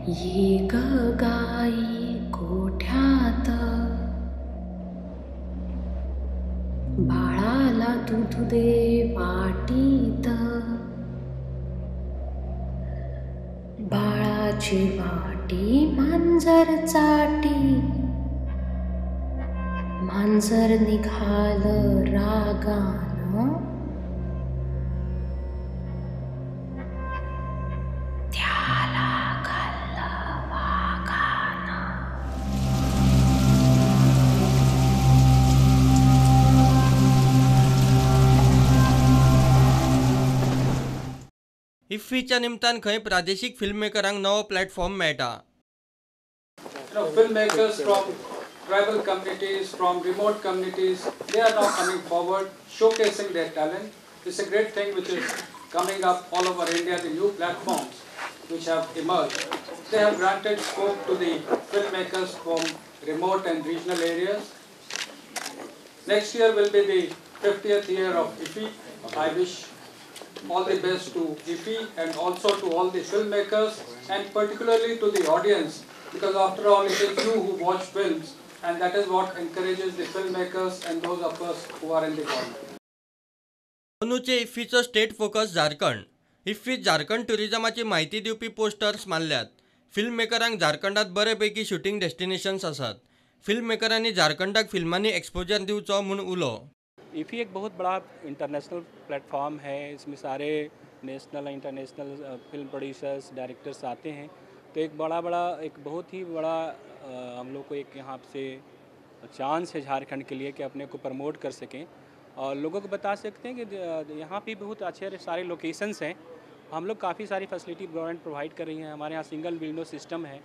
ये ग गाई गोठ्यात, बाळाला दूध दे वाटीत, बाळाची वाटी मांजर चाटी, मांजर निघाल रागानं, त्याला खाल्लं वाघानं. इफ्फीच्या निमतान खंय प्रादेशीक फिल्ममेकरांक नवो प्लॅटफॉर्म मेळटा. Filmmakers from tribal communities, from remote communities, they are now coming forward, showcasing their talent. It's a great thing which is coming up all over India, the new platforms which have emerged. They have granted scope to the filmmakers from remote and regional areas. Next year will be the 50th year of IFFI. I wish all the best to IFFI and also to all the filmmakers and particularly to the audience, because after all it is you who watch films and that is what encourages the filmmakers and those of us who are in the government. अंदूचे इफ्फीचो state focus Jharkhand. इफ्फीत Jharkhand ट्युरिजमाची म्हायती दिवपी posters मारल्यात. फिल्ममेकरांक झारखंडात बरे पैकी shooting destinations आसात. फिल्ममेकरांनी झारखंडाक फिल्मांनी exposure दिवचो म्हूण उलो. IFFI एक बहुत बड़ा इंटरनेशनल प्लेटफॉर्म है. इसमें सारे national international film producers, directors आते हैं. तो एक बड़ा एक बहुत ही बड़ा हम लोग को एक यहाँ से चांस है झारखंड के लिए कि अपने को प्रमोट कर सकें और लोगों को बता सकते हैं कि यहाँ पे बहुत अच्छे सारे लोकेशंस हैं. हम लोग काफ़ी सारी फैसिलिटी गवर्नमेंट प्रोवाइड कर रही है. हमारे यहाँ सिंगल विंडो सिस्टम है,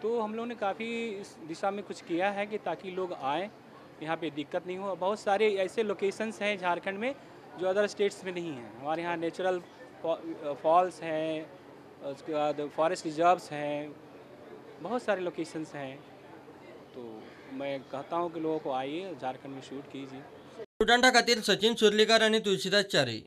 तो हम लोगों ने काफ़ी इस दिशा में कुछ किया है कि ताकि लोग आएँ, यहाँ पे दिक्कत नहीं हो. बहुत सारे ऐसे लोकेशंस हैं झारखंड में जो अदर स्टेट्स में नहीं हैं. हमारे यहाँ नेचुरल फॉल्स हैं, उसके बाद फॉरेस्ट रिजर्व्स हैं, बहुत सारे लोकेशंस हैं. तो मैं कहता हूँ कि लोगों को आइए, झारखंड में शूट कीजिए. स्टुडंटा खातीर सचिन सुर्लीकर आनी तुलसीदास च्यारी.